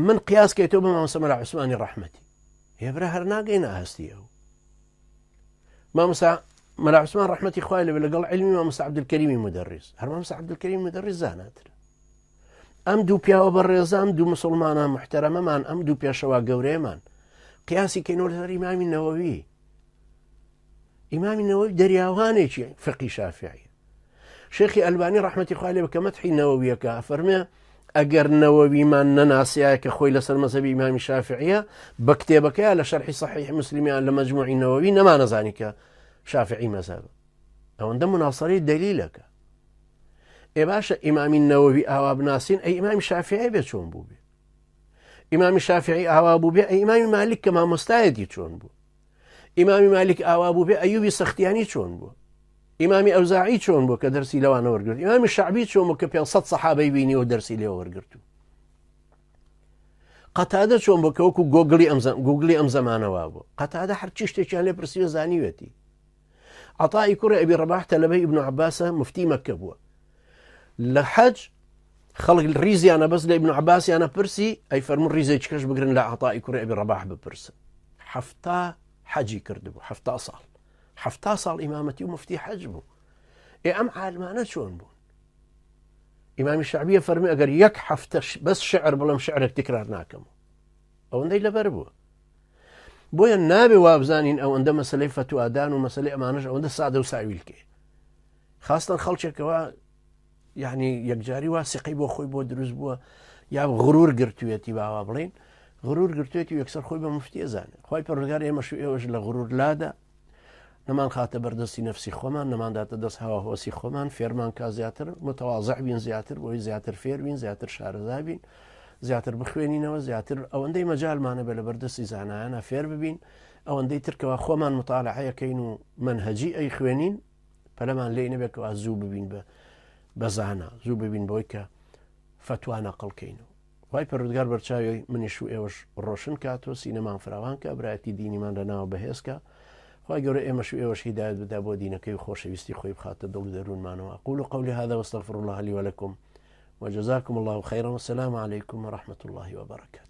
من قیاس کەیتەوە بە مامۆستا مەلا عوسمانی ڕەحمەتی هێبرا هەر ناگەینە ئاستی ئەو مامۆستا مەلا عوسمان ڕەحمەتی خوای لەبێ لەگەڵ علمی مامۆستا عەبدولکەریمی مدەڕیس هەر مامۆستا عەبدولکەریمی مدەڕیس زاناترە ئەم دوو پیاوە بەڕێزە ئەم دوو مسلمانە محتەرەمەمان ئەم دوو پێشەوا گەورەیەمان قیاسی کەینەوە لەسەر ئیمامی نەوەوی ئیمامی نەوەوی دەریاوانێکی فقی شافعی شێخی ئەلبانی ڕەحمەتی خوای لێ بکە مەتحی نەوەویەکە فەرمێ ئەگەر نەوەویمان نەناسیایە کە خۆی لەسەر مەزهەبی ئیمامی شافعیە بە کتێبەکەیە لە شەرحی صحیح مسلمیان لە مەجموعی نەوەوی نەمانەزانی کە شافعی مەزهەبە ئەوەندە مناسەرەی دەلیلەکە ئێ باشە ئیمامی نەوەوی ئاوا بناسین ئەی ئیمامی شافعی بێ چۆن بوو بێ ئیمامی شافعی ئاوا بوو بێ ئەی ئیمامی مالک کە مامۆستایەتی چۆن بوو ئیمامی مالیک ئاوا بوو بێ ئەیوبی سەختیانی چۆن بوو ئیمامی ئەوزاعی چۆن بوو کە دەرسی لەوانە وەرگرت ئیمامی شعبی چۆن بوو کە 500 سەحابەی بینی و دەرسی لێ وەرگرت و قەتادە چۆن بوو کە وەکو گۆگلی ئەم گوگلی ئەم زەمانەوە بوو قەتادە هەرچی شتێکیان لێ پرسیوە زانیوێتی عطائی کوڕی ئەبی ڕەباح تەلەبەی ئیبن عباسە مفتی مەکە بووە لە حەج خەڵک ڕیزیانە بەس لە ئیبن عباسیانە پرسی ئەی فەرمو ڕیزێکی کەش بگرن لە عطائی کوڕی ئەبی ڕەباح بپرسن حەفتا حەجی کردبوو حەفتا ساڵ حەفتا ساڵ ئیمامەتی و مفتی حەج بوو ئێ ئەم عالمانە چۆن بوون ئیمامی شعبیە فەرمی ئەگەر یەک هەفتە بەس شعر بڵم شعرێک تکرار ناکەم ئەوەندەی لەبەر بووە بۆیە نابێ وابزانین ئەوەندە مەسلەی فتوادان و مەسلەی ئەمانش ئەوەندە سادە و ساویلکێ خاستن خەڵکێکەوە یعنی یەکجاری وا سقەی بۆ خۆی بۆ دروست بووە یا غرور گرتوێتی باوا بڵین غرور گرتوێتی یەکسەر خۆی بە مفتیە زانێ خی پەرگار ئێمەش و ئێوەش لە غرور لادا نەمان خاتە بەردەستی نفسی خۆمان نەمانداتە دەست هەوا هۆسی خۆمان فێرمان کا زیاتر متەوازع بین زیاتر بۆی زیاتر فێر بین زیاتر شارەزا بین زیاتر بخوێنینەوە زیاتر ئەوەندەی مەجالمانە بە لە بەردەستی زانایانە فێر ببین ئەوەندەی ترکەوە خۆمان متاالعەیەکەین و منهجی ئەی خوێنین پەلەمان لێی نەبێت کەوا زوو ببین بە بەزانە زوو ببین بۆی کە فەتوا نەقڵکەینەوە خوای پەروەردگار بەرچاوی منیش و ئێوەش ڕۆشن کات و سینەمان فراوان کە برایەتی دینیمان لە ناوە بەهێز کە خوای گەورە ئێمەش و ئێوەش هیدایەت بدا بۆ دینەکەی و خۆشەویستی خۆی بخاتە دڵ و دەروونمانەوە أقول قولي هذا واستغفر الله لي ولكم وجزاكم الله خيرا والسلام عليكم ورحمة الله وبركاته.